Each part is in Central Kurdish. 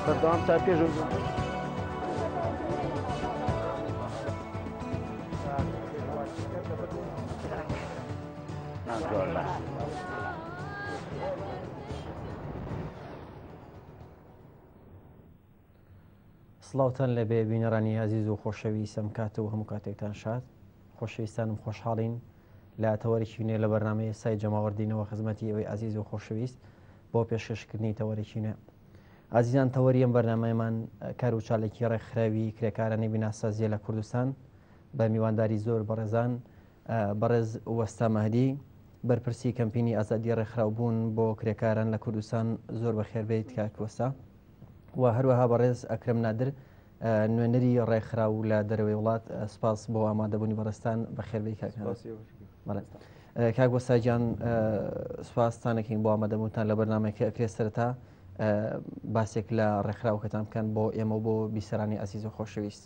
بەردەوام تا پێش سڵاوتان لەبێ بینەرانی ئازیز و خۆشەویست ئەم کاتە و هەموو کاتێکتان شاد خۆشەویستانم خۆشحاڵین لە تەوەرێکی نوێ لە بەرنامەی ئێستای جەماوەر دینەوە خزمەتی ئەوەی ئازیز و خۆشەویست بۆ پێشکەشکردنی تەوەرێکی نوێ ئازیزان تەوەری ئەم بەرنامەیەمان کار و چاالێکی ڕێکخراوی کرێکارانی بیناسازیە لە کوردستان بە میوانداری زۆر بەڕێزان بەڕێز وەستا مەهدی بەرپرسی کەمپینی ئازادی ڕێکخراوبوون بۆ کرێکاران لە کوردستان زۆر بەخێربێیت کاک وەستا و هەروەها بەڕێز ئەکرەم نادر نوێنەری ڕێکخراو لە دەرەوەی وڵات سپاس بۆ ئامادەبوونی بەڕێزتان بەخێربێی کاک کاک وەستا گیان سپاستانەکەین بۆ ئامادەبوونتان لە بەرنامەکە ئەکرێ سەرەتا باسێک لە ڕێکخراوەکەتان بکەن بۆ ئێمە و بۆ بیسەرانی ئازیز و خۆشەویست.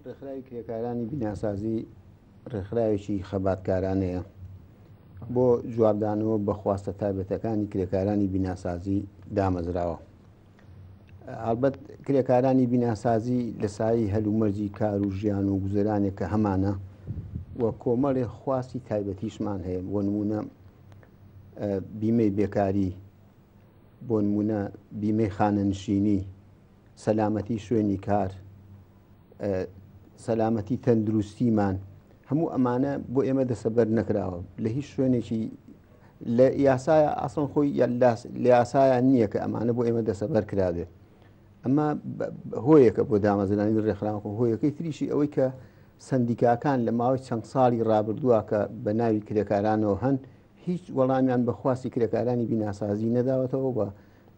ڕێکخراوی کرێکارانی بیناسازی ڕێکخراوێکی خەباتکارانەیە بۆ جوابدانەوە بە خواستە تایبەتەکانی کرێکارانی بیناسازی دامەزراوە. هەڵبەت کرێکارانی بیناسازی لە سایەی هەلومەرجی کار و ژیان و گوزەرانێک کە هەمانە و کۆمەڵێ خواستی تایبەتیشمان هەیە بۆ نمونە بیمەی بێکاری بۆ نمونە بیمەی خانەنشینی سەلامەتی شوێنی کار سەلامەتی تەندروستیمان هەموو ئەمانە بۆ ئێمە دەسەبەر نەکراوە لە هیچ شوێنێکی لە یاسایە ئاسان خۆی لە یاسایە نییە کە ئەمانە بۆ ئێمە دەسەبەر کرابێت ئەمە هۆیەکە بۆ دامەزرانی ڕێکخراوەکە هۆیەکەی تریشی ئەوەی کە سندیکاکان لە ماوەی چەند ساڵی ڕابردووە کە بە ناوی کرێکارانەوە هەن هیچ وەڵامیان بە خواستی کرێکارانی بیناسازی نەداوەتەوە بە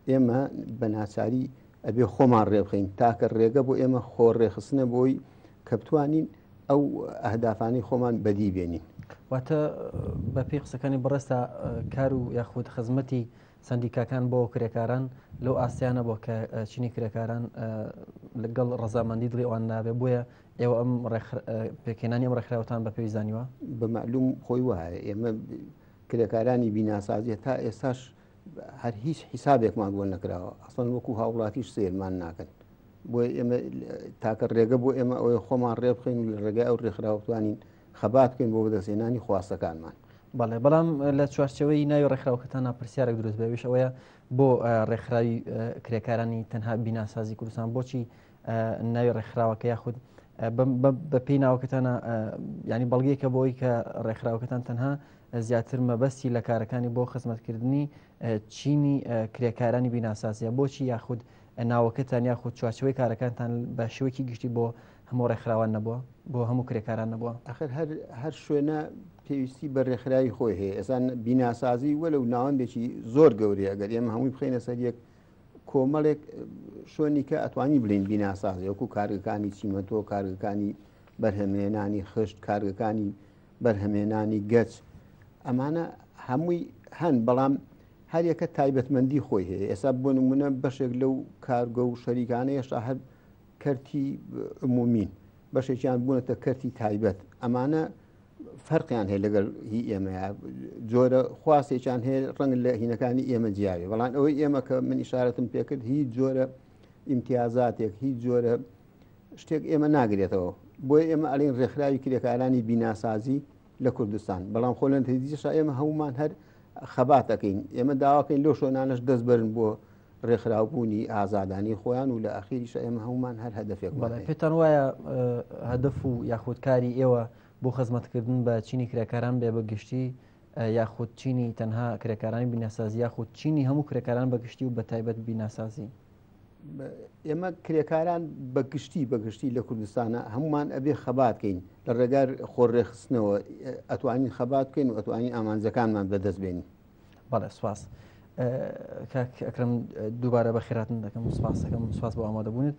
ئێمە بە ناچاری ئەبێ خۆمان ڕێبخەین تاکە ڕێگە بۆ ئێمە خۆ ڕێخستنە بۆی کە بتوانین ئەو ئەهدافانەی خۆمان بەدی بێنین. واتە بە پێی قسەکانی بەڕێزتا کار و یاخود خزمەتی سەندیکاکان بۆ کرێکاران لەو ئاستیانە بۆ کە چینی کرێکاران لەگەڵ ڕەزامەندی دڵی ئەوان نابێ بۆیە ئێوە ئەم پێکهێنانی ئەم ڕێکخراوەتان بە پێویست زانیوە؟ بە مەعلوم خۆی وایە ئێمە کرێکارانی بیناسازیە تا ئێستاش هەر هیچ حیسابێکمان بۆ نەکراوە ئەسڵەن وەکو هاوڵاتیش سەیرمان ناکەن بۆیە ئێمە تاکە ڕێگە بۆ ئێمە ئەوەیە خۆمان ڕێبخەین و لە ڕێگای ئەو ڕێکخراوە بتوانین خەبات بکەین بۆ بەدەستهێنانی خواستەکانمان. بەڵێ بەڵام لە چوارچێوەی ناوی ڕێکخراوەکەتانە پرسیارێک دروست بێ ئەویش ئەوەیە بۆ ڕێکخراوی کرێکارانی تەنها بیناسازی کوردستان بۆچی ناوی ڕێکخراوەکە یاخود بە پێی ناوەکەتانە ینی بەڵگەیەکە بۆی کە ڕێکخراوەکەتان تەنها زیاتر مەبەستی لە کارەکانی بۆ خزمەتکردنی چینی کرێکارانی بیناسازیە بۆچی یاخود ناوەکەتان یاخود چوارچێوەی کارەکانتان بە شێوەیەکی گشتی بۆ هەموو ڕێکخراوان نەبووە بۆ هەموو کرێکاران نەبووە؟ ئەخر هەر هەر شوێنە پێویستی بە ڕێکخراوی خۆی هەیە ئێسان بیناسازی وەلو ناوەندێکی زۆر گەورەیە ئەگەر ئێمە هەمووی بخەینە سەر یەک کۆمەڵێک شوێنی کە ئەتوانی بلین بیناسازی وەکو کارگەکانی چیمەتۆ کارگەکانی بەرهەمهێنانی خشت کارگەکانی بەرهەمهێنانی گەچ ئەمانە هەمووی هەن بەڵام هەریەکە تایبەتمەندی خۆی هەیە ئێستا بۆ نمونە بەشێک لەو کارگە و شەریکانە هێشتا هەر کەرتی عمومین بەشێکیان بوونەتە کەرتی تایبەت ئەمانە فەرقیان هەیە لەگەڵ هی ئێمەیە جۆرە خواستێکیان هەیە ڕەنگ لە هینەکانی ئێمە جیاوێ بەڵام ئەوەی ئێمە کە من ئیشارەتم پێکرد هیچ جۆرە ئیمتیازاتێک هیچ جۆرە شتێک ئێمە ناگرێتەوە بۆیە ئێمە ئەلین ڕێکخراوی کرێکارانی بیناسازی لە کوردستان بەڵام خۆ لە نتیجەشا ئێمە هەمومان هەر خەبات ئەکەین ئێمە داواکەین لەو شوێنانەش دەست بەرن بۆ ڕێکخراوبوونی ئازادانی خۆیان و لە ئەخیریشا ئێمە هەمومان هەر هەدەفێکمان هەیە. پێتان وایە هەدەف و یاخود کاری ئێوە بۆ خزمەتکردن بە چینی کرێکاران بێ بە گشتی یاخود چینی تەنها کرێکارانی بیناسازی یاخود چینی هەموو کرێکاران بە گشتی و بە تایبەت بیناسازی؟ ئێمە کرێکاران بە گشتی بە گشتی لە کوردستانە هەمومان ئەبێ خەبات کەین لە ڕێگار خۆڕێخستنەوە ئەتوانین خەبات بکەین و ئەتوانین ئامانجەکانمان بەدەست بێنین. بەڵێ سوپاس کاک ئەکرم دووبارە بەخێراتن دەکەم و سپاس دەکەم سپاس بۆ ئامادەبوونت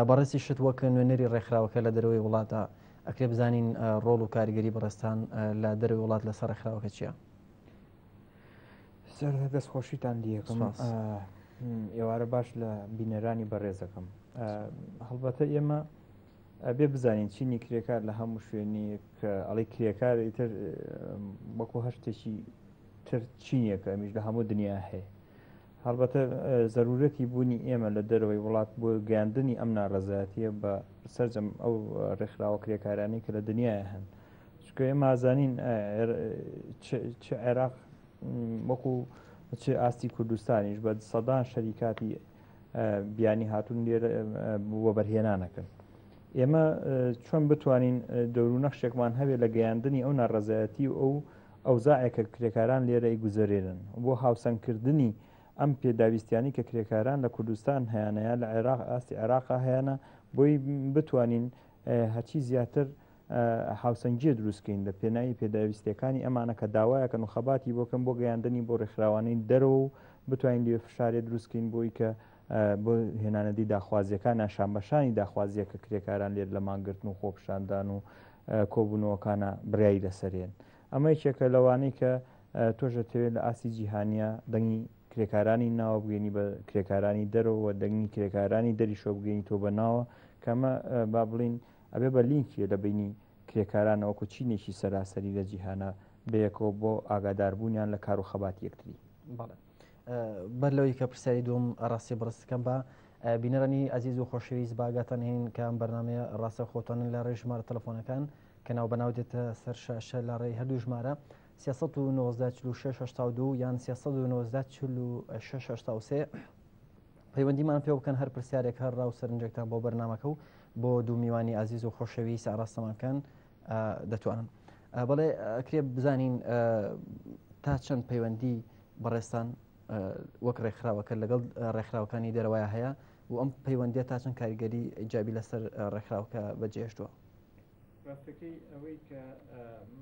بەڕێزیشت وەک نوێنەری ڕێکخراوەکە لە دەرەوەی وڵاتدا. ئەکرێ بزانین ڕۆڵ و کاریگەری بەڕێزتان لە دەرەوەی وڵات لەسەر ڕێکخراوەکە چییە؟ سەرەتا دەستخۆشیتان لێکم ئێوارە باش لە بینەرانی بەڕێزەکەم هەڵبەتە ئێمە ئەبێ بزانین چینی کرێکار لە هەموو شوێنێک ئەڵی کرێکار ئیتر وەکو هەر شتێکی تر چینێکە ئەمیش لە هەموو دنیا هەیە هەڵبەتە زەرورەتی بوونی ئێمە لە دەرەوەی وڵات بۆ گەیاندنی ئەم ناڕەزایەتیە بە سەرجەم ئەو ڕێکخراوە کرێکارانەی کە لە دنیاە هەن چونکە ئێمە ئازانین چ عێراق وەکو چ ئاستی کوردستانیش بە سەدان شەریکاتی بیانی هاتوون لێرە وەبەرهێنانەکەن ئێمە چۆن بتوانین دەور و نەخشێکمان هەبێت لە گەیاندنی ئەو ناڕەزایەتی و ئەو ئەوزاعێکە کرێکاران لێرە ئەیگوزەرێنن بۆ هاوسەنگکردنی ئەم پێداویستیانی کە کرێکاران لە کوردستان هەیانە یا لە عێراق ئاستی عێراقا هەیانە بۆی بتوانین هەرچی زیاتر هاوسەنگیە دروستکەین لە پێناوی پێداویستیەکانی ئەمانە کە داوایەکەن و خەباتی بۆکەن بۆ گەیاندنی بۆ ڕێکخراوانەی دەرەوە و بتوانین لێ فشارێ دروستکەین بۆی کە بۆ هێنانەدی داخوازیەکانیان شانبەشانی داخوازیە کە کرێکاران لێر لە مانگرتن و خۆپیشاندان و کۆبوونەوەکانە بڕیاری لەسەرێن ئەمە یەکێکە لەوانەی کە تۆش دەتەوێت لە ئاستی جیهانیە دەنگی کرێکارانی ناوە بگەینی بە کرێکارانی دەرەوە دەنگی کرێکارانی دەریشەوە بگەینی تۆ بە ناوە کەمە با بڵین ئەبێ بە لینکیە لە بینی کرێکارانە وەکو چینێکی سەراسەری لە جیهانە بەیەکەوە بۆ ئاگاداربوونیان لە کار و خەباتی یەکتری. بەڵێ. بەر لەوەی کە پرسیاری دووەم ڕاستی بڕست کەم بە بینەرانی ئەزیز و خۆشەویست باگاتان هین کە ئەم بەرنمەیە ڕاستە خۆتوانن لە ڕێی ژمارە تەلەفۆنەکان کە ناو بەناو دێتە سەر شاشە لە ڕێی هەردوو ژمارە 319 46 82 یان 319 46 83 پەیوەندیمان پێ بکەن هەر پرسیارێک هەر ڕا و سەرنجێکتان بۆ بەرنمەکە و بۆ دوو میوانی ئازیز و خۆشەویست ئاراستەمان کەن دەتوانن بەڵێ ئەکرێ بزانین تا چەند پەیوەندی بەڕێستان وەک ڕێکخراوەکە لەگەڵ ڕێکخراوەکانی دەرەوەە هەیە و ئەم پەیوەندیە تا چەند کاریگەری ئیجابی لەسەر ڕێکخراوکە بەجێشتووە ڕاستەکەی ئەوەی کە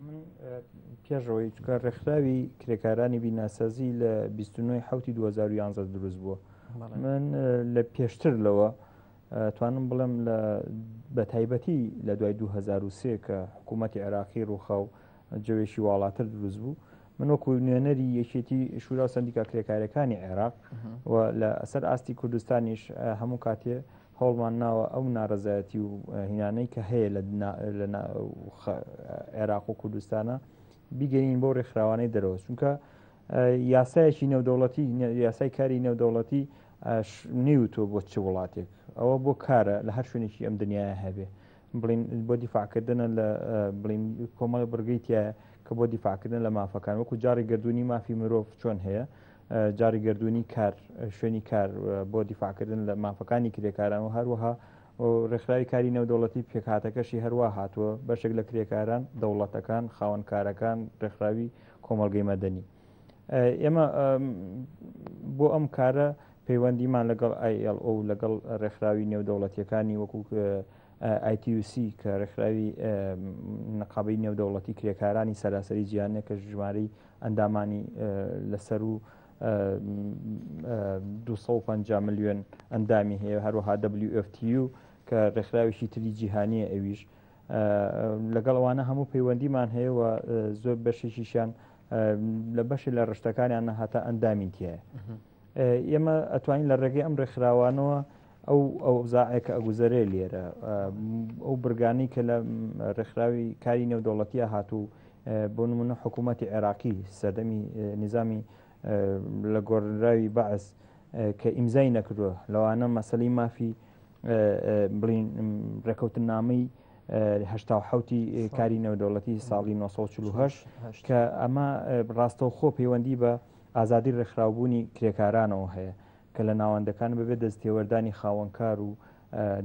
من پێشەوەی چکە ڕێکخراوی کرێکارانی بیناسازی لە 29 حوتی 2011 دروست بووە من لە پێشتر لەوە توانم بڵێم لە بە تایبەتی لە دوای 2023 کە حکوومەتی عێراقی ڕووخا و جەوێکی واڵاتر دروست بوو من وەکو نوێنەری یەکێتی شورا و سندیکا کرێکارەکانی عێراق و لە ئەسەر ئاستی کوردستانیش هەموو کاتێ هەوڵمان ناوە ئەو نارەزایەتی و هینانەی کە هەیە لە عێراق و کوردستانە بیگەین بۆ ڕێکخراوانەی دەرەوە چونکە یاسایەکی نێودەوڵەتی یاسای کاری نێودەوڵەتی نەیوتووە بۆ چ وڵاتێک ئەوە بۆ کارە لە هەر شوێنێکی ئەم دنیاە هەبێ بڵین بۆ دیفاعکردنە لە بڵین کۆمەڵی بڕگەی تایە کە بۆ دیفاعکردن لە مافەکان وەکو جاڕی گردردونی مافی مرۆڤ چۆن هەیە جاڕی گردردونی کار شوێنی کار بۆ دیفاعکردن لە مافەکانی کرێکاران و هەروەها ڕێکخراوی کاری نێودەوڵەتی پێکهاتەکەشی هەروە هاتووە بەشێک لە کرێکاران دەوڵەتەکان خاوەنکارەکان ڕێکخراوی کۆمەڵگەی مەدەنی ئێمە بۆ ئەم کارە پەیوەندیمان لەگەڵ ILO لەگەڵ ڕێکخراوی نێودەوڵەتیەکانی وەکو ITUC کە ڕێکخراوی نەقابەی نێودەوڵەتی کرێکارانی سەراسەری جیهانە کە ژمارەی ئەندامانی لەسەر و 250 ملیۆن ئەندامی هەیە هەروەها WFTU کە ڕێکخراوێکی تری جیهانیە ئەویش لەگەڵ ئەوانە هەموو پەیوەندیمان هەیە و زۆر بەشێکیشیان لە بەشێ لە ڕشتەکانیان هەتا ئەندامین تایە ئێمە ئەتوانین لە ڕێگەی ئەم ڕێکخراوانەوە ئەو ئەو زاعێکە ئەگوزەرێ لێرە ئەو برگانی کە لە ڕێکخراوی کاری نێودەوڵەتیە هاتوو بۆ نمونە حکوومەتی عێراقی سەردەمی نظامی لە گۆڕنراوی بەعس کە ئیمزای نەکردووە لەوانە مەسلەی مافی بڵین ڕێکەوتنامەی هەشتا حوتی کاری نێودەوڵەتی ساڵی 1940 کە ئەمە ڕاستەوخۆ پەیوەندی بە ئازادی ڕێکخراوبوونی کرێکارانەوە هەیە کە لە ناوەندەکان بەبێ دەستێوەردانی خاوەنکار و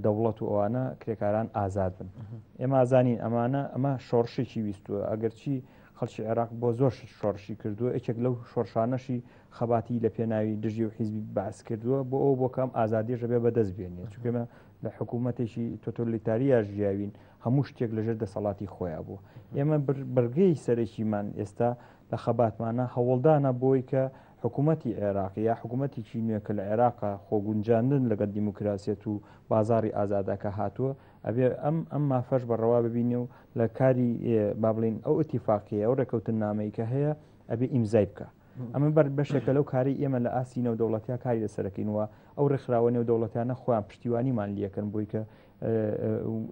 دەوڵەت و ئەوانە کرێکاران ئازاد بن ئێمە ئازانین ئەمانە ئەمە شۆڕشێکی ویستووە ئەگەرچی خەڵکی عێراق بۆ زۆر شۆڕشی کردووە یەکێک لەو شۆڕشانەشی خەباتی لە پێناوی دژی و حیزبی بەعس کردووە بۆ ئەو بۆ کام ئازادیش ئەبێ بەدەست بێنێت چونکە ئێمە لە حکوومەتێکی تۆتۆلیتاریا ژیاوین هەموو شتێک لەژێر دەسەڵاتی خۆیان بوو ئێمە بڕگەی سەرەکیمان ئێستا لە خەباتمانە هەوڵدانە بۆی کە حکوومەتی عێراقی یا حکوومەتێکی نوێ کە لە عێراقا خۆگونجاندن لەگەڵ دیموکراسیەت و بازاڕی ئازادەکە هاتووە ئەبێ ئەم ئەم مافەش بە ڕەوا ببینێ و لە کاری با بڵێین ئەو ئیتیفاقیە ئەو ڕێکەوتننامەی کە هەیە ئەبێ ئیمزای بکا. ئەمە بەر بەشێکە لەو کارەی ئێمە لە ئاستی نێودەوڵەتیا کاری لەسەرەکەین و ئەو ڕێکخراوە نێودەوڵەتیانە خۆیان پشتیوانیمان لیەکەن بۆی کە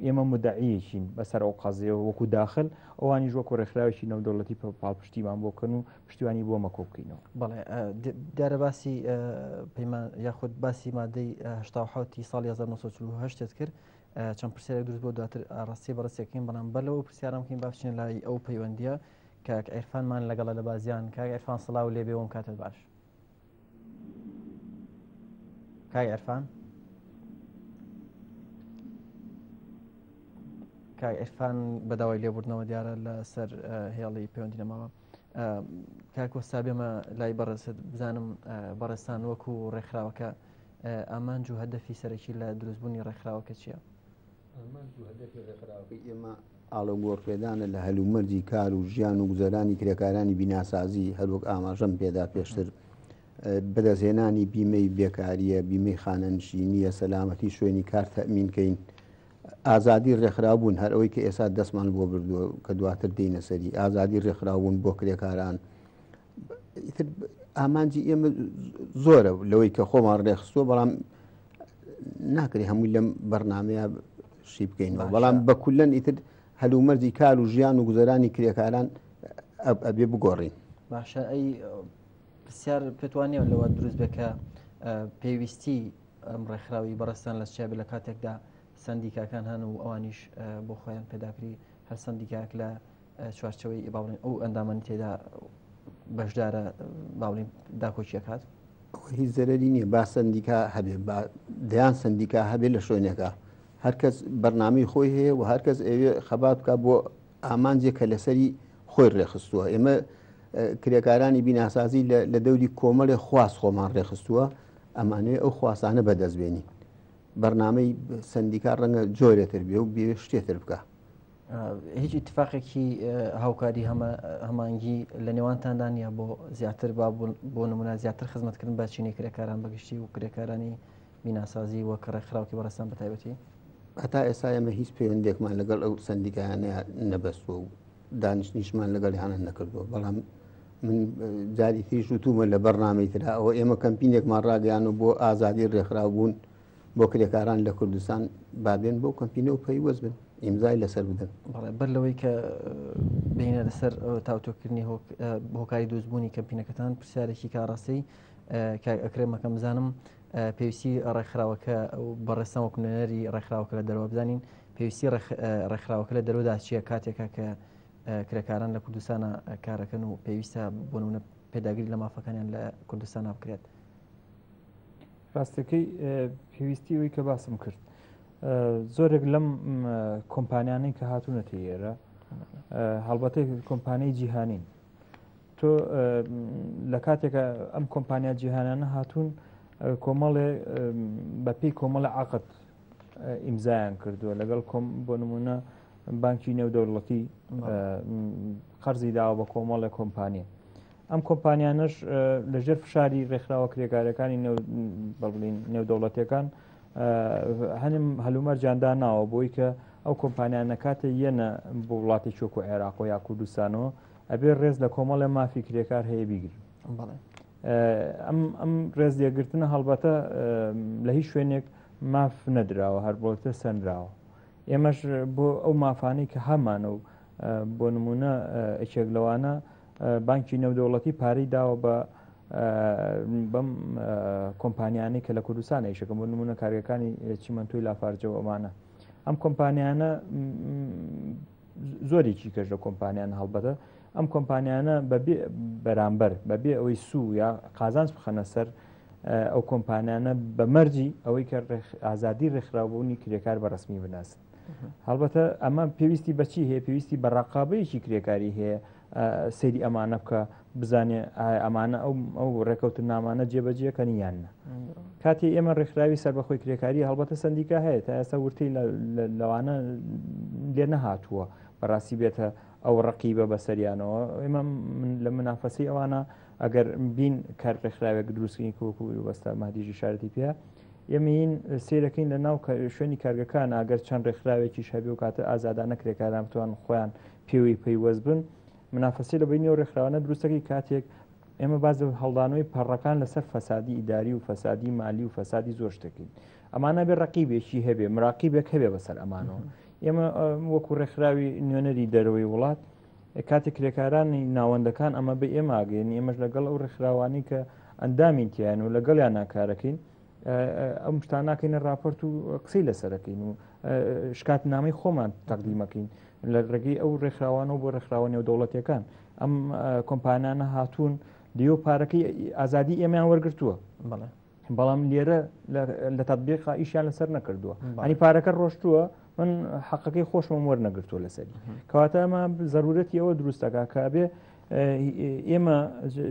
ئێمە مدعیەکین بەسەر ئەو قەزیەوە وەکو داخل ئەوانیش وەکو ڕێکخراوێکی نێودەوڵەتی پاڵپشتیمان بۆ بکەن و پشتیوانی بۆ مەکۆ بکەینەوە. بەڵێ دیارە باسی پەیمان یاخود باسی مادەی 1970 ساڵی 1940 کرد چەند پرسیارێک دروست بۆ دواتر ئاڕاستی بەڕێزەکەین بەڵام بەر لەوە پرسیارم بکەین با بچینە لای ئەو پەیوەندیە کاک عیرفانمان لەگەڵە لە بازیان کاک عیرفان سڵاو لێ بێ وم کاتت باش کاک عیرفان کاک عیرفان بەداوای لێبوردنەوە دیارە لەسەر هێڵی پەیوەندی نەماوە کاک وەستا بێمە لای بەڕێزت بزانم بەڕێزتان وەکو ڕێکخراوەکە ئامانج و هەدەفی سەرەکی لە دروستبوونی ڕێکخراوەکە چییە؟ ئامانج و هەدەفی ڕێکخراوەکەی ئێمە ئاڵوگۆڕپێدانە لە هەلومەرجی کار و ژیان و گوزەرانی کرێکارانی بیناسازی، هەروەک ئاماژەم پێدا پێشتر، بەدەستهێنانی بیمەی بێکارییە، بیمەی خانەنشینییە، سەلامەتی شوێنی کار تەئمین کەین، ئازادی ڕێکخراوبوون، هەر ئەوەی کە ئێستا دەستمان بۆ بردووە کە دواتر دێینە سەری، ئازادی ڕێکخراوبوون بۆ کرێکاران. ئیتر ئامانجی ئێمە زۆرە لەوەی کە خۆمان ڕێکخستووە، بەڵام ناکرێ هەمووی لەم بەرنمەیە شی بکەینەوە، بەڵام بە کولەن ئیتر هەلومەرجی کار و ژیان و گوزەرانی کرێکاران ئەبێ بگۆڕین. باشە ئەی پرسیار پێتوانیە لەوە دروست بێ کە پێویستی ئەم ڕێکخراوی بەڕێزتان لە چیا بێ لە کاتێکدا سندیکاکان هەن و ئەوانیش بۆ خۆیان پێداگری هەر سندیکاک لە چوارچەوەی با بڵێن ئەو ئەندامانی تێدا بەشدارە با بڵێن داکۆکیەکات؟ هیچ زەرەری نییە با سندیکا هەبێ، با دەیان سندیکا هەبێ لە شوێنێکە، هەرکەس بەرنامەی خۆی هەیە و هەرکەس ئەوێ خەبات بکە بۆ ئامانجێک کە لەسەری خۆی ڕێخستووە. ئێمە کرێکارانی بیناسازی لە دەوری کۆمەڵێ خواست خۆمان ڕێخستووە، ئەمانەوێ ئەو خواستانە بەدەست بێنین. بەرنامەی سندیکا ڕەنگە جۆرێتر بێ و بێ شتێتر بکە. هیچ ئیتفاقێکی هاوکاری هەمانگی لە نێوانتاندا نییە بۆ زیاتر با بۆ نمونە زیاتر خزمەتکردن بە چینی کرێکاران بەگشتی و کرێکارانی بیناسازی وەک ڕێکخراوکی بەڕێزتان بەتایبەتی؟ هەتا ئێستا ئێمە هیچ پەیوەندێکمان لەگەڵ ئەو سەندیکایانە نەبەستووە و دانیشتنیشمان لەگەڵیانە نەکردووە، بەڵام من جاری تریش وتومە لە بەرنامەی ترا ئەوە ئێمە کەمپینێکمان ڕاگەیان و بۆ ئازادی ڕێکخراوبوون بۆ کرێکاران لە کوردستان با بێن بەو کەمپینە و پەیوەست بن ئیمزای لەسەر بدەن. بەڵێ بەر لەوەی کە بینە لەسەر تاوتۆکردنی هۆکاری دروستبوونی کەمپینەکەتان پرسیارێکی کاڕاستەی کاک ئەکرەم ئەکەم بزانم پێویستی ڕێکخراوەکە بەڕێزتان وەکو نوێنەری ڕێکخراوەکە لە دەرەوە بزانین پێویستی ڕێکخراوەکە لە دەرەوەدا چییە کاتێکە کە کرێکاران لە کوردستانە کارەکەن و پێویستە بۆ نمونە پێداگری لە مافەکانیان لە کوردستانە بکرێت. ڕاستەکەی پێویستی ئەوی کە باسم کرد زۆرێک لەم کۆمپانیانەی کە هاتوونەتە ئێرە هەڵبەتە کۆمپانیای جیهانین تۆ لە کاتێکە ئەم کۆمپانیا جیهانانە هاتوون کۆمەڵێ بەپێی کۆمەڵە عقد ئیمزایان کردووە لەگەڵ کۆم بۆ نمونە بانکی نێودەوڵەتی قەرزی داوە بە کۆمەڵە کۆمپانیا ئەم کۆمپانیانەش لەژێر فشاری ڕێکخراوە کرێکارەکانی بڵین نێودەوڵەتەکان هەنم هەلومەرجاندا ناوە بۆی کە ئەو کۆمپانیانە کاتێ یەنە بۆ وڵاتی چۆک و عێراق و یا کوردستانەوە ئەبێ ڕێز لە کۆمەڵێ مافی کرێکار هەیە بیگرن. ئەم ئەم ڕێز لێگرتنە هەڵبەتە لە هیچ شوێنێک ماف نەدراوە هەر بۆتە سەنراوە ئێمەش بۆ ئەو مافانەی کە هەمانە و بۆ نمونە یەکێک لەوانە بانکی نێودەوڵەتی پارەی داوە بە بەم کۆمپانیانەی کە لە کوردستان ئیشەکەم بۆ نمونە کارگەکانی چیمەنتۆی لافارجەوە ئەمانە ئەم کۆمپانیانە زۆرێکی کەش لە کۆمپانیان هەڵبەتە ئەم کۆمپانیانە بەبێ بەرامبەر بەبێ ئەوەی سوو یا قازانج بخەنە سەر ئەو کۆمپانیانە بە مەرجی ئەوەی کە ئازادی ڕێکخراوبوونی کرێکار بە ڕسمی بناسن هەڵبەتە ئەمە پێویستی بەچی هەیە پێویستی بە ڕقابەیەکی کرێکاری هەیە سەیری ئەمانە بکە بزانێ ئایا ئەمانە ئەو ئەو ڕێکەوتن نامانە جێبەجێەکەنی یان نە کاتی ئێمە ڕێکخراوی سەربەخۆی کرێکاری هەڵبەتە سندیکا هەیە تا ئێستا ورتەی لەوانە لێ نەهاتووە بەڕاستی بێتە ئەو ڕقیبە بەسەریانەوە ئێمە لە منافەسی ئەوانە ئەگەر بین کار ڕێکخراوێک دروستکەین وەکو وەستا مادیژی شارەتی پێ ئێمەین سیرەکەین لە ناو شوێنی کارگەکان ئەگەر چەند ڕێکخراوێکیش هەبێ و کاتە ئازادانە کرێکاران بتوان خۆیان پێوەی پەیوەست بن منافەسی لە بینی و ڕێکخراوانە دروستەکەی کاتێک ئێمە باز لە هەڵدانەوەی پەڕەکان لەسەر فەسادی ئیداری و فەسادی مالی و فەسادی زۆر شتەکەین ئەمانە بێ ڕقیبێکی هەبێ مراقیبێک هەبێ بەسەر ئەمانەوە ئێمە وەکو ڕێکخراوی نوێنەری دەرەوەی وڵات کاتێک کرێکارانی ناوەندەکان ئەمە بە ئێمە ئاگەیەنی ئێمەش لەگەڵ ئەو ڕێکخراوانەی کە ئەندامین تیان و لەگەڵیان ناکارەکەین ئەم شتان ناکەینە راپۆرت و قسەی لەسەرەکەین و شکات نامی خۆمان تەقدیمەکەین لە ڕێگەی ئەو ڕێکخراوانەوە بۆ ڕێکخراوە نێودەوڵەتەکان ئەم کۆمپانیانە هاتوون دیۆ پارەکەی ئازادی ئێمەیان وەرگتووە بەڵام لێرە لە تەطبیقا ئیشیان لەسەر نەکردووە ئەنی پارەکە ڕۆشتووە من حەقەکەی خۆشمم وەرنەگرتووە لەسەری کەواتە ئەمە زەرورەتی ئەوە دروستەکە کە بێ ئێمە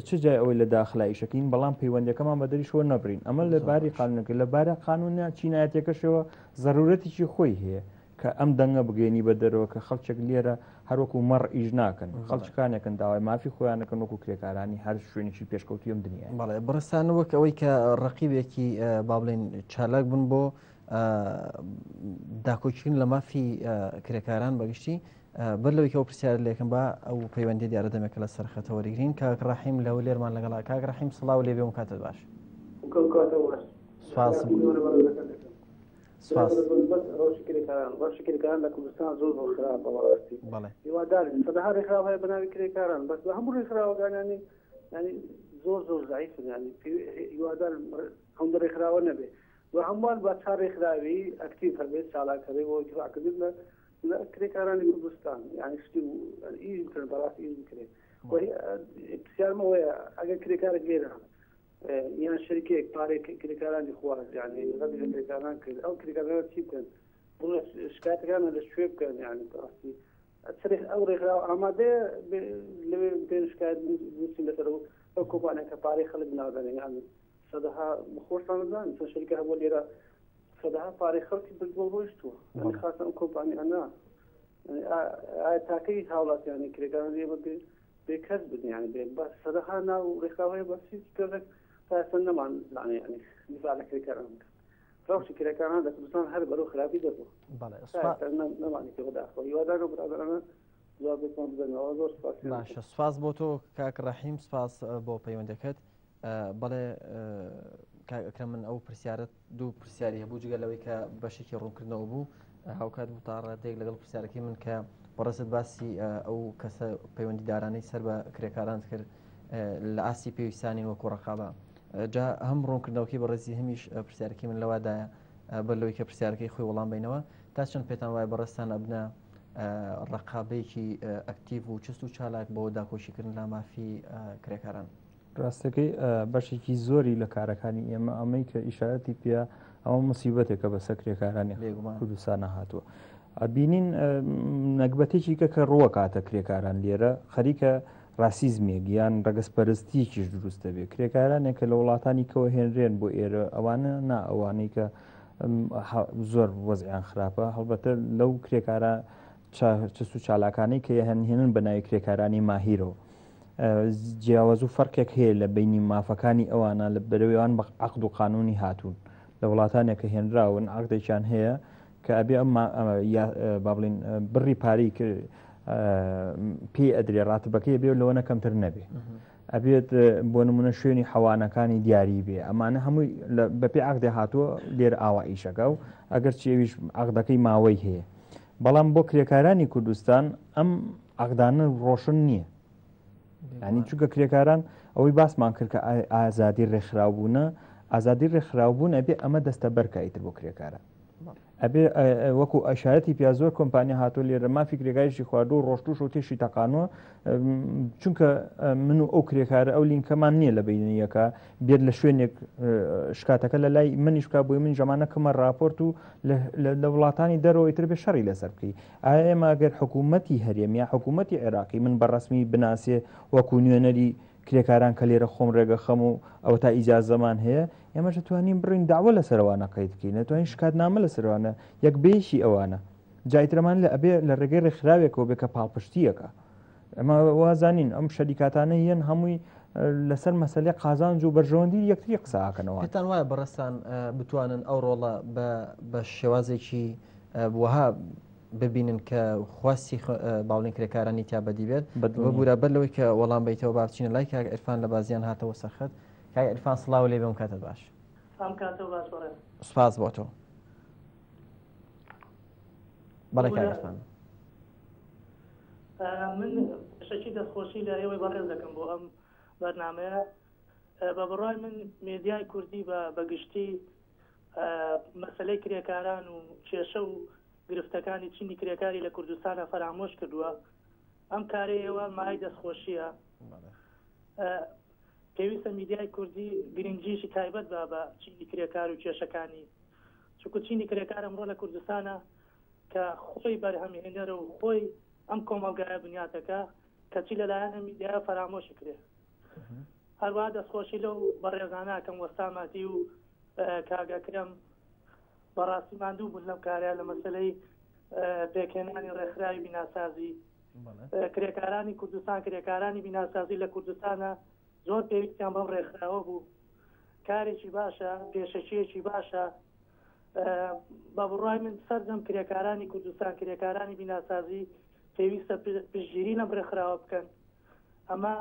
چ جای ئەوەی لە داخلا ئیشەکەین بەڵام پەیوەندەکەمان بە دەریشەوە نەبرین ئەمە لە باری قانونەکە لە بارە قانونە چینایەتەکەشەوە زەرورەتێکی خۆی هەیە کە ئەم دەنگە بگەێنی بە دەرەوە کە خەڵکێک لێرە هەروەکو مەڕ ئیش ناکەن خەڵکانێکن داوای مافی خۆیانەکەن وەکو کرێکارانی هەر شوێنێکی پێشکەوتوی ئەم دنیا بەڵێ بڕستان وەک ئەوەی کە ڕقیبێکی با بڵێن چالاک بوون بۆ داکۆکیکردن لە مافی کرێکاران بەگشتی بەر لەوەی کە ئەو پرسیار لێکم با ئەو پەیوەندی دیارە دەمێکە لە سەرخەتە وەریگرین کاک ڕەحیم لە هەولێرمان لەگەڵا کاک ڕەحیم سڵاو لێ بێ و کاتت باش سپاس سپاس ڕەوشی کرێکاران ڕەوشی کرێکاران لە کوردستان زۆر زۆر خراپە بەڕاستی بەڵێ هیوادارین سەدەها ڕێکخراو هەیە بە ناوی کرێکاران بەس بە هەموو ڕێکخراوەکانیانی ینی زۆر زۆر زعیفن ینی هیوادارم هەندە ڕێکخراوە نەبێ و هەمووان با چا ڕێکخراوی ئەکتیڤ هەبێت چالاک هەبێت بۆ دیفاعکردن لە لە کرێکارانی کوردستان یعنی شتی ئیش بکرێن بەڕاستی ئیش بکرێت پرسیارم ئەوەیە ئەگەر کرێکارێک لێرە یان شەریکەیەک پارەی کرێکارانی خوارد یعنی غەدری لە کرێکاران کرد ئەو کرێکارانە چی بکەن بڵێ شکایەتەکان لە کوێ بکەن یعنی بەڕاستی چرێک ئەو ڕێکخراوە ئامادەیە لەوێ بێن شکایەت بنووسین لەسەر ئەو کۆمپانیا کە پارەی خەڵک نادەن یعنی سەدەها خۆشتان دەزانن چەند شەریکە هەبووە لێرە سەدەها پارەی خەڵکی بردووە ڕۆیشتووە یعنی خاصە ئەو کۆمپانیانە ئایا تاکەی هاوڵاتیانی کرێکاران ئێمە بێ بێکەس بن یعنی بێ بەس سەدەها ناو ڕێکخراو هەیە بەس هیچ کەسێک تا ئێستا نەمان زانێ یعنی دیفاع لە کرێکاران بکات ڕەوشی کرێکاران لە کوردستان هەر بەرەو خراپی دەبوو بەڵێ تا سوپا ئێستا نەمانی پێ بەداخەوە هیوادارم برادەرانە جوابێکمان بدەنەوە زۆر سپاسیان باشە دەکەم سپاس بۆ تۆ کاک ڕەحیم سپاس بۆ پەیوەندەکەت بەڵێ کاک ئەکرەم من ئەو پرسیارت دوو پرسیاری هەبوو جگە لەوەی کە بەشێکی ڕوونکردنەوە بوو هاوکات بوو تا ڕادەیەک لەگەڵ پرسیارەکەی من کە بەڕێزت باسی ئەو کەسە پەیوەندیدارانەی سەر بە کرێکاران کرد لە ئاستی پێویستانین وەکو ڕقابە جا هەم ڕوونکردنەوەکەی بەڕێزی هەمیش پرسیارەکەی من لەوادایە بەر لەوەی کە پرسیارەکەی خۆی وەڵام بینەوە تا چەند پێتان وایە بەڕێزتان ئەبنە ڕقابەیەکی ئەکتیڤ و چست و چالاک بۆ داکۆشیکردن لە مافی کرێکاران؟ ڕاستەکەی بەشێکی زۆری لە کارەکانی ئێمە ئەمەی کە ئیشارەتی پێ ئەوە مسیبەتێکە بەسەر کرێکارانی کوردستانە هاتووە. ئەبینین نەگبەتێکی کە کە ڕووە کاتە کرێکاران لێرە خەریکە ڕاسیزمێک یان ڕەگەزپەرستیەکیش دروست دەبێت کرێکارانێک کە لە وڵاتانی کەوە هێنرێن بۆ ئێرە ئەوانە نا ئەوانەی کە زۆر وەزیان خراپە هەڵبەتە لەو کرێکارە چس و چالاکانەی کە هەن هێنن بە ناوی کرێکارانی ماهیرەوە جیاواز و فەرقێک هەیە لە بینی مافەکانی ئەوانە لە بەرەوەیان بە عقد و قانونی هاتوون لە وڵاتانێک کە هێنراون عقدێکیان هەیە کە ئەبێ ئەم با بڵین بڕی پارەی پێی ئەدرێ ڕاتبەکەی بێ لەوە نەکەمتر نەبێ ئەبێت بۆ نمونە شوێنی حەوانەکانی دیاری بێ ئەمانە هەمووی بەپێ عقدێ هاتووە لێر ئاوا ئیشەکە و ئەگەر چێویش عقدەکەی ماوەی هەیە بەڵام بۆ کرێکارانی کوردستان ئەم عقدانە ڕۆشن نییە ینی چونکە کرێکاران ئەوەی باسمان کرد کە ئازادی ڕێکخراوبوونە ئازادی ڕێکخراوبوون ئەبێ ئەمە دەستە بەرکایتر بۆ کرێکارە ئەبێ وەکو ئەشارەتی پیا زۆر کۆمپانیا هاتۆ لێرە مافی کرێکاریشی خواردو و ڕۆشتوش و تێشی تەقانوە چونکە من و ئەو کرێکارە ئەو لینکەمان نییە لە بینیەکە بێت لە شوێنێک شکاتەکە لە لای منیش بکە بۆی من ژەمانە کەمە راپۆرت و لە وڵاتانی دەرەوەی تر بێ شەڕی لەسەر بکەی ئایا ئێمە گەر حکوومەتی هەرێم یا حکوومەتی عێراقی من بە ڕەسمی بناسێ وەکو نوێنەری کرێکاران کە لێرە خۆم ڕێگەخەم و ئەوە تا ئیجازەمان هەیە ئێمەش دەتوانین بڕین داوا لەسەر ئەوانە قەید بکەین دەتوانین شکاتنامە لەسەر ئەوانە یەک بەیەکی ئەوانە. جایترەمان لە ئەبێ لە ڕێگەی ڕێکخراوێکەوە بێ کە پاڵپشتیەکە ئەمە وازانین ئەم شەریکاتانە یەن هەمووی لەسەر مەسلەی قازانج و بەرژەوەندی یەکتری قساکەنەوە. پێتان وایە بەڕێزتان بتوانن ئەو ڕۆڵە بە شێوازێکی وەها ببینن کە خواستی باڵین کرێکارانی تیا بەدی بێت؟ ببورە بەر لەوەی کە وەڵام بەیتەوە با بچینە لای کاک عیرفان لە بازیان هاتەوە سەرخەت. کاک عیرفان سڵاو لێ بێم کاتت باش. ئەم کاتە باش بەڕێز. سپاس بۆ تۆ. بەڵێ کاک عیرفان. من پێشەکی دەستخۆشی لە ئێوەی بەڕێز دەکەم بۆ ئەم بەرنامەیە. بە بڕوای من مێدیای کوردی بە بەگشتی مەسەلەی کرێکاران و کێشە و گرفتەکانی چینی کرێکاری لە کوردستانە فەرامۆش کردووە. ئەم کارەی ئێوە مای دەستخۆشیە. پێویستە میدیای کوردی گرنگیشی تایبەت بە بە چینی کرێکار و کێشەکانی، چونکو چینی کرێکار ئەمڕۆ لە کوردستانە کە خۆی بەرهەمهێنەرە و خۆی ئەم کۆمەڵگایە بنیاتەکە، کەچی لەلایەن ئەم میدیایە فەرامۆشی کرێ. هەروەها دەستخۆشی لەو بەڕێزانە ئەکەم وەستا مەهدی و کاک ئەکرەم، بەڕاستی ماندوو بوون لەم کارە لە مەسەلەی پێکهێنانی ڕێکخراوی بیناسازی. کرێکارانی کوردستان، کرێکارانی بیناسازی لە کوردستانە زۆر پێویستیان بەم ڕێکخراوە بوو. کارێکی باشە، پێشەکییەکی باشە. بە بڕوای من سەرجەم کرێکارانی کوردستان، کرێکارانی بیناسازی پێویستە پشتگیری لەم ڕێکخراوە بکەن. ئەمە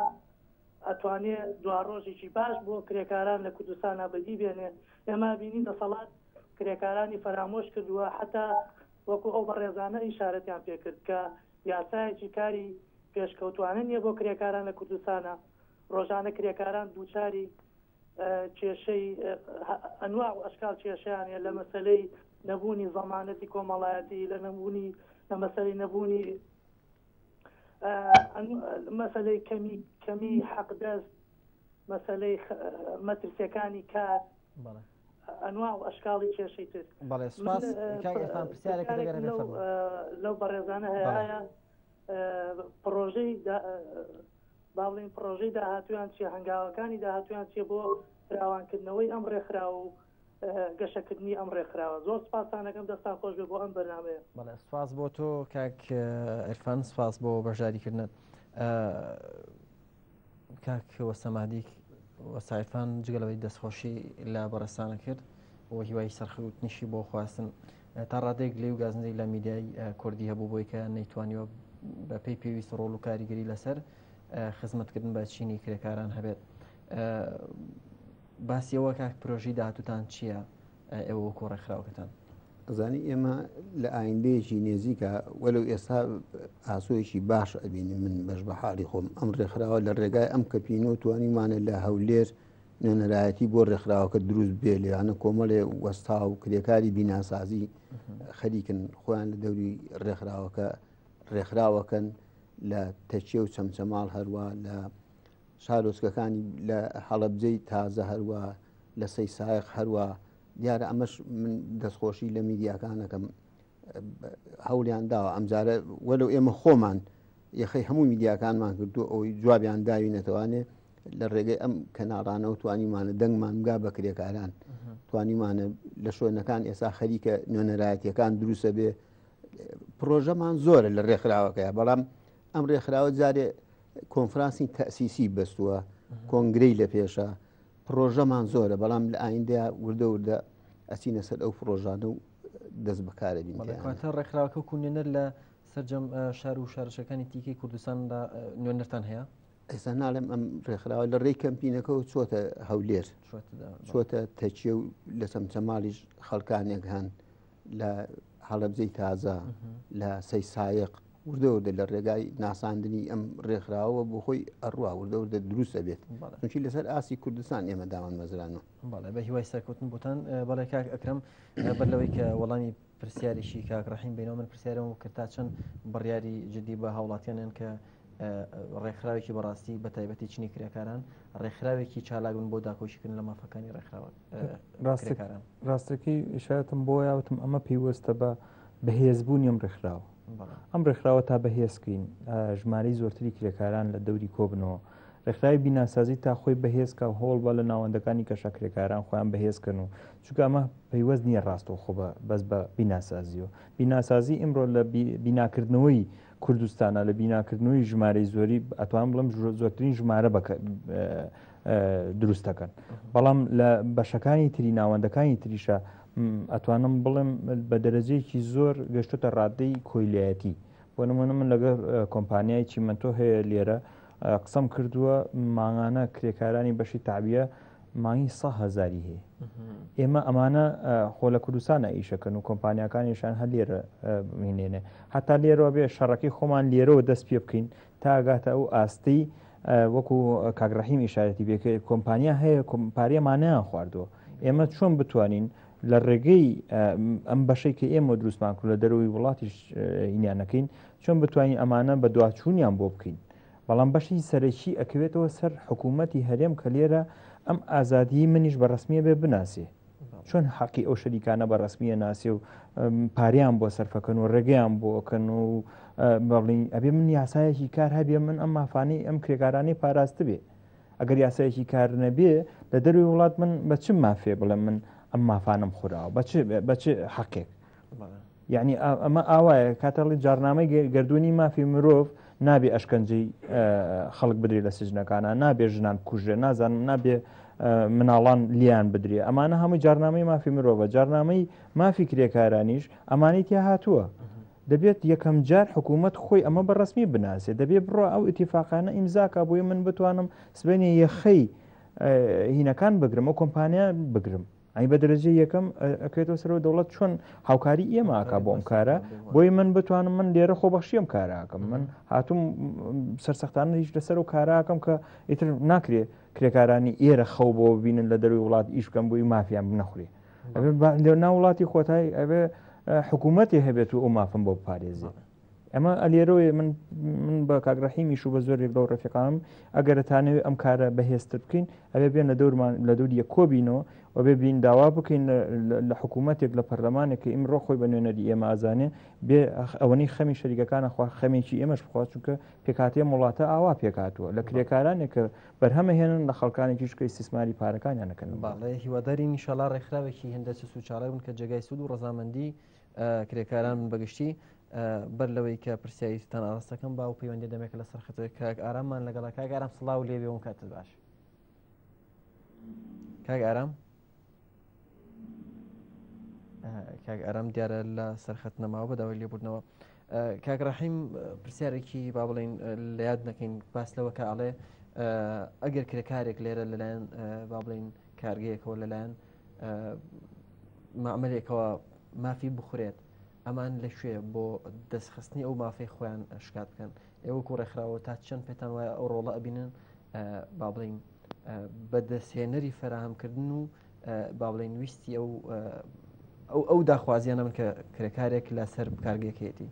ئەتوانێ دواڕۆژێکی باش بۆ کرێکاران لە کوردستانا بەدی بێنێ. ئێمە بینین دەسەڵات کرێکارانی فەرامۆش کردووە، حەتا وەکو ئەو بەڕێزانە ئیشارەتیان پێکرد کە یاسایەکی کاری پێشکەوتوانە نییە بۆ کرێکاران لە کوردستانا. ڕۆژانە کرێکاران دووچاری کێشەی ئەنواع و ئەشکال کێشەیان هەیە لە مەسەلەی نەبوونی زەمانەتی کۆمەڵایەتی، لە نەبوونی لە مەسەلەی نەبوونی مەسەلەی کەمی کەمی حەقدەست، مەسەلەی مەترسیەکانی کار، ئەنواع و ئەشکاڵی کێشەی تر. بەڵێ سپاس کاک عیرفان، پرسیارێکت ئەگەر هەبێ فەرموو. لەو بەڕێزانە هەیە ئایا پڕۆژەی با بڵێین پڕۆژەی داهاتوویان چییە، هەنگاوەکانی داهاتوویان چییە بۆ فراوانکردنەوەی ئەم ڕێکخراوە و گەشەکردنی ئەم ڕێکخراوە. زۆر سپاستان ئەکەم، دەستان خۆش بێ بۆ ئەم بەرنامەیە. بەڵێ سپاس بۆ تۆ کاک عیرفان، سپاس بۆ بەشداریکردنت. کاک وەستا مەهدی، وەستا عیرفان جگە لەوەی دەستخۆشی لە بەڕێزتانە کرد و هیوای سەرخەوتنیشی بۆ خواستن، تا ڕادەیەک لێو گازندەی لە میدیای کوردی هەبوو بۆی کە نەیتوانیوە بە پێی پێویست ڕۆڵ و کاریگەری لەسەر خزمەتکردن بە چینی کرێکاران هەبێت. باسی ئەوە کاک پرۆژەی داهاتووتان چییە ئێوە وەکو ڕێکخراوەکەتان؟ ئەزانی ئێمە لە ئایندەیەکی نێزیکە وەلو ئێستا ئاسۆیەکی باش ئەبینی من بەش بە حاڵی خۆم ئەم ڕێکخراوە لە ڕێگای ئەم کەپینەوە توانیمانە لە هەولێر نوێنەرایەتی بۆ ڕێکخراوەکە دروست بێ لێیانە کۆمەڵێ وەستا و کرێکاری بیناسازی خەریکن خۆیان لە دەوری ڕێکخراوەکە ڕێکخراوەکەن لە تەچێ و چەمچەماڵ هەروە لە شارۆچکەکانی لە هەڵەبجەی تازە هەروە لە سەی سایق هەروە دیارە ئەمەش من دەستخۆشی لە میدیاکانەکەم هەوڵیان داوە ئەمجارە وەلو ئێمە خۆمان یەخەی هەموو میدیاکانمان کردو ئەوەی جوابیان داوینەتەوانێ لە ڕێگەی ئەم کەناڕانەوە توانیمانە دەنگمان بگا بە کرێکاران توانیمانە لە شوێنەکان ئێسا خەریکە نوێنەرایەتیەکان دروستە بێ پرۆژەمان زۆرە لە ڕێکخراوەکەی بەڵام ئەم ڕێکخراوە جارێ کۆنفرانسی تەسیسی بەستووە کۆنگرەی لە پێشە پرۆژەمان زۆرە بەڵام لە ئایندە وردە وردە ئەچینە سەر ئەو پرۆژانە و دەست بەکارە بین. کاتە ڕێکخراوەکە و نوێنەر لە سەرجەم شار و شارۆچکەکانی تیکەی کوردستاندا نوێنەرتان هەیە؟ ئێستا ناڵێم ئەم ڕێکخراوە لە ڕێی کەمپینەکەەوە چۆتە هەولێر چۆتە تەچێ و لە چەمچەماڵیش خەڵکانێک هەن لە هەڵەبجەی تازە لە سەی سایق وردە وردە لە ڕێگای ناساندنی ئەم ڕێکخراوە بۆ خۆی ئەڕوا وردە وردە دروستە بێت چونکی لەسەر ئاستی کوردستان ئێمە داوان مەزرانەوە. بەڵێ بە هیوای سەرکەوتن بۆتان. بەڵێ کاک ئەکرەم بەر لەوەی کە وەڵامی پرسیارێکی کاک ڕەحیم بینەوە من پرسیارم کرد تا چەند بڕیاری جدی بە هاوڵاتیانن کە ڕێکخراوێکی بەڕاستی بە تایبەتی چینی کرێکاران ڕێکخراوێکی چالاک بن بۆ داکۆکیکردن لە مافەکانی ڕێکخراوە کرێکاران. ڕاستەکەی ئیشارەتم بۆ یاوتم ئەمە پەیوەستە بە بەهێزبوونی ئەم ڕێکخراوە. ئەم ڕێکخراوە تا بەهێزکەین ژمارەی زۆرتری کرێکاران لە دەوری کۆبنەوە. ڕێکخراوی بیناسازی تا خۆی بەهێز کا و هەوڵ بە لە ناوەندەکانی کەشا کرێکاران خۆیان بەهێز کەن و چونکە ئەمە پەیوەست نییە ڕاستەوخۆ بە بەس بە بیناسازیەوە. بیناسازی ئیمڕۆ لە بیناکردنەوەی کوردستانە لە بیناکردنەوەی ژمارەی زۆری ئەتوانم بڵێم زۆرترین ژمارە بەکە دروست دەکەن بەڵام لە بەشەکانی تری ناوەندەکانی تریشە ئەتوانم بڵێم بە دەرەجەیەکی زۆر گەشتۆتە ڕادەی کۆیلایەتی بۆ نمونە من لەگەڵ کۆمپانیای چیمەنتۆ هەیە لێرە قسەم کردووە مانگانە کرێکارانی بەشی تعبیە مانگی سە هەزاری هەیە ئێمە ئەمانە خۆ لە کوردستانە ئیشەکەن و کۆمپانیاکانیشان هەر لێرە مینێنێ هەتا لێرەوە بێ شەڕەکەی خۆمان لێرەوە دەست پێ بکەین تا گاتە ئەو ئاستی وەکو کاک ڕەحیم ئیشارەتی پێکرد کۆمپانیا هەیە کۆمپاریەمانیان خواردووە ئێمە چۆن بتوانین لە ڕێگەی ئەم بەشەی کە ئێمە دروستمان کرد لە دەرەوەی وڵاتیش هینیان نەکەین چۆن بتوانین ئەمانە بە دواچوونیان بۆ بکەین بەڵام بەشی سەرەکی ئەکەوێتەوە سەر حکوومەتی هەرێم کە لێرە ئەم ئازادیی منیش بە ڕسمیە بێ بناسێ چۆن حەقی ئەو شەریکانە بە ڕەسمیە ناسێ و پاریان بۆ سەرفەکەن و ڕێگەیان بۆکەن و بەڵین ئەبێ من یاسایەکی کار هەبێ من ئەم مافانەی ئەم کرێکارانەی پاراست بێ ئەگەر یاسایەکی کار نەبێ لە دەروی وڵات من بە چ مافێ بڵێم من ئەم مافانم خوراوە بە چ حەقێک یەعنی ئەمە ئاوایە کاتەڵی جارنامەی گەردوونی مافی مرۆڤ نابێ ئەشکەنجەی خەڵک بدرێ لە سجنەکانە نابێ ژنان بکوژرێ نازانم نابێ مناڵان لیان بدرێ ئەمانە هەمووی جارنامەی مافی مرۆڤە جارنامەی مافی کرێکارانیش ئەمانەی تیا هاتووە دەبێت یەکەم جار حکوومەت خۆی ئەمە بە ڕسمی بناسێ دەبێ بڕۆ ئەو ئیتیفاقانە ئیمزاکە بۆی من بتوانم سبێنێ یەخەی هینەکان بگرم ئەو کۆمپانیا بگرم ئەی بە دەرەجەی یەکەم ئەکەوێتەوە سەرەوە دەوڵەت چۆن هاوکاری ئێمە ئاکا بۆ ئەم کارە بۆی من بتوانم من لێرە خۆبەخشی ئەم کاراکەم من هاتوم سەرسەختانە هیچ لەسەر و کاراکەم کە ئیتر ناکرێ کرێکارانی ئێرە خەو بۆ ببینن لە دەروی وڵات ئیش بکەم بۆی مافیان بنەخورێ لە ناو وڵاتی خۆتای ئەبێ حکوومەتی هەبێت و ئەو مافم بۆ بپارێزێ. ئەمە ئەلێرەوەیە من من بە کاک ڕەحیمیش و بە زۆرێک لەو ڕەفیقانم ئەگەر تانەوێ ئەم کارە بەهێزتر بکەین ئەبێ بێن لە دەورمان لە دەوری یەک کۆبینەوە و بێ بین داوا بکەین لە حکوومەتێک لە پەرلەمانێک کە ئیمڕۆ خۆی بە نوێنەری ئێمە ئازانێ بێ ئەوەنەی خەمی شەریکەکانە خوا خەمێکی ئێمەش بخوات چونکە پێکهاتەی ئەم وڵاتە ئاوا پێکهاتووە لە کرێکارانێک کە بەرهەمە هێنن لە خەڵکانێکیش کە ئیستیسماری پارەکانیان ئەکەن. بەڵێ هیوادارین ئینشاڵا ڕێکخراوێکی هێندە چەس و چالاک بن کە جێگای سوود و ڕەزامەندی کرێکاران بن بەگشتی بەر لەوەی کە پرسیاریتان ئاراستەکەم با و پەیوەندی دەمێکە لەسەر خەت کاک ئاراممان لەگەڵە کاک ئارام سڵاو لێ بێ و کاتت باش کاک ئارام کاک ئارام دیارە لە سەرخەت نەماوە بە داوای لێبوردنەوە کاک ڕەحیم پرسیارێکی با بڵین لە یاد نەکەین باس لەوە کە ئەڵێ ئەگەر کرێکارێک لێرە لەلایەن با بڵین کارگەیەکەوە لەلایەن مەعمەلێکەوە مافی بخورێت ئەمان لە کوێ بۆ دەستخستنی ئەو مافەی خۆیان شکات بکەن ئێوە وەکو ڕێکخراوە تا چەند پێتان وایە ئەو ڕۆڵە ئەبینن با بڵین بەدەستهێنەری فەراهەمکردن و با بڵین ویستی ئەو ئەو ئەو داخوازیانە من کە کرێکارێک لەسەر کارگەکەیەتی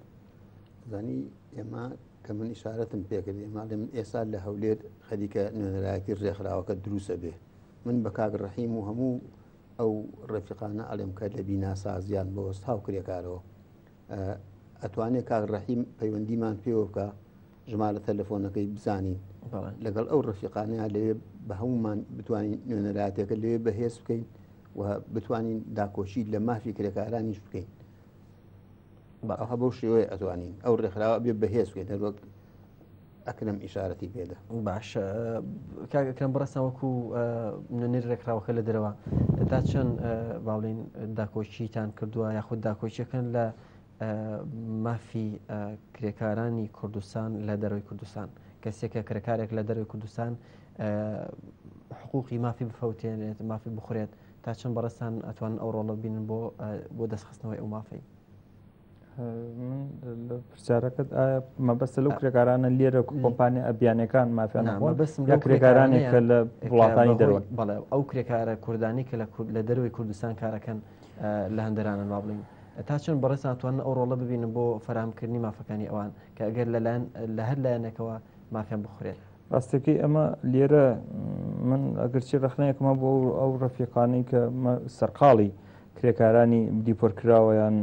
زانی ئێمە کە من ئیشارەتم پێکرد ئێمە من ئێستا لە هەولێر خەریکە نوێنەرایەتی ڕێکخراوەکە دروستە بێ من بە کاک ڕەحیم و هەموو ئەو ڕەفیقانە ئەڵێم کە لە بیناسازیان بە وەستا و کرێکارەوە ئەتوانێ کاک ڕەحیم پەیوەندیمان پێوە بکە ژمارە تەلەفۆنەکەی بزانین لەگەڵ ئەو ڕەفیقانەیە لەوێ بە هەمومان بتوانین نوێنەراتێکە لەوێ بەهێز بکەین و بتوانین داکۆشی لە مافی کرێکارانیش بکەین ئەوها بەو شێوەیە ئەتوانین ئەو ڕێکخراوە بێ بەهێز بکەین هەروەک ئەکرەم ئیشارەتی پێدا. باشە کاک ئەکرەم بەڕێزتان وەکو نوێنەری ڕێکخراوەکە لە دەرەوە تا چەند با بڵێین داکۆکیتان کردووە یاخود داکۆکیەکەن لە مافی کرێکارانی کوردستان لە دەرەوەی کوردستان کەسێکە کرێکارێک لە دەرەوەی کوردستان حقوقی مافی بفەوتێنێت مافی بخورێت تا چەند بەڕێزتان ئەتوانن ئەو ڕۆڵە بینن بۆ بۆ دەستخستنەوەی ئەو مافەی من لە پرسیارەکەت ئایا مەبەستە لەو کرێکارانە لێرە کۆمپانیا ئەبیانەکان مافیان مەبەستم لە کرێکارانێک کە لە وڵاتانی دەرەوە بەڵێ ئەو کرێکارە کوردانی کە لە کورد لە دەرەوەی کوردستان کارەکەن لە هەندەرانن با بڵین تا چەند بەڕێزتان توانن ئەو ڕۆڵە ببینن بۆ فەراهەمکردنی مافەکانی ئەوان کە ئەگەر لەلایەن لە هەر لایەنێکەوە مافیان بخورێت ڕاستەکەی ئەمە لێرە من ئەگەرچی ڕەخنەیەکمە بۆ ئەو ڕەفیقانەی کە سەرقاڵی کرێکارانی دیپۆرتکراوە یان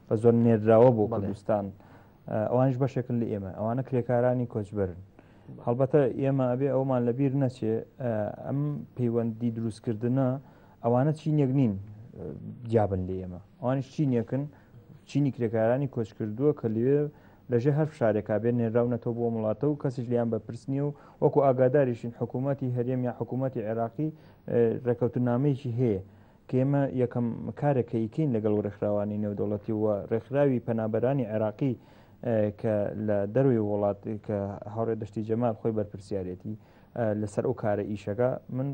بە زۆر نێردراوە بۆ کوردستان ئەوانش بەشێکن لە ئێمە ئەوانە کرێکارانی کۆچبەرن. هەڵبەتە ئێمە ئەبێ ئەومان لەبیر نەچێ ئەم پەیوەندی دروستکردنە ئەوانە چینێک نین جیابن لە ئێمە ئەوانیش چینێکن چینی کرێکارانی کۆچکردووە کە لەوێ لەژێر هەر فشارێکا بێ نێراونەتەوە بۆ وڵاتە و کەسیش لیان بەرپرس نییە و وەکو ئاگاداریشین حکوومەتی هەرێم یا حکوومەتی عێراقی ڕێکەوتنامەیەکی هەیە کە ئێمە یەکەم کارێک کە ئیکەین لەگەڵ ڕێکخراوانی نێودەوڵەتی و ڕێکخراوی پەنابەرانی عێراقی کە لە دەروی وڵات کە هاوڕێ دەشتی جەمال خۆی بەرپرسیارەتی لەسەر ئەو کارە ئیشەکە من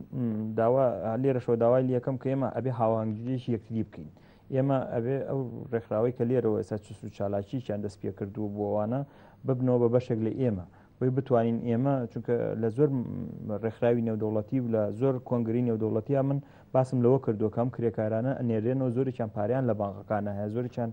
داوا لێرەشەوە داوای لەکەم کە ئێمە ئەبێ هاوانگیریی یەکتری بکەین ئێمە ئەبێ ئەو ڕێکخراوەی کە لێرەوە ئێستا چوست و چالاکییان دەست پێ کردووە بۆ ئەوانە ببنەوە بە بەشێک لە ئێمە بۆی بتوانین ئێمە چونکە لە زۆر ڕێکخراوی نێودەوڵەتی و لە زۆر کۆنگری نێودەوڵەتیە من باسم لەوە کردووە کەم کرێکارانە ئەنێرێنەوە زۆرێکیان پاریان لە بانقەکانە هەیە زۆرێکیان.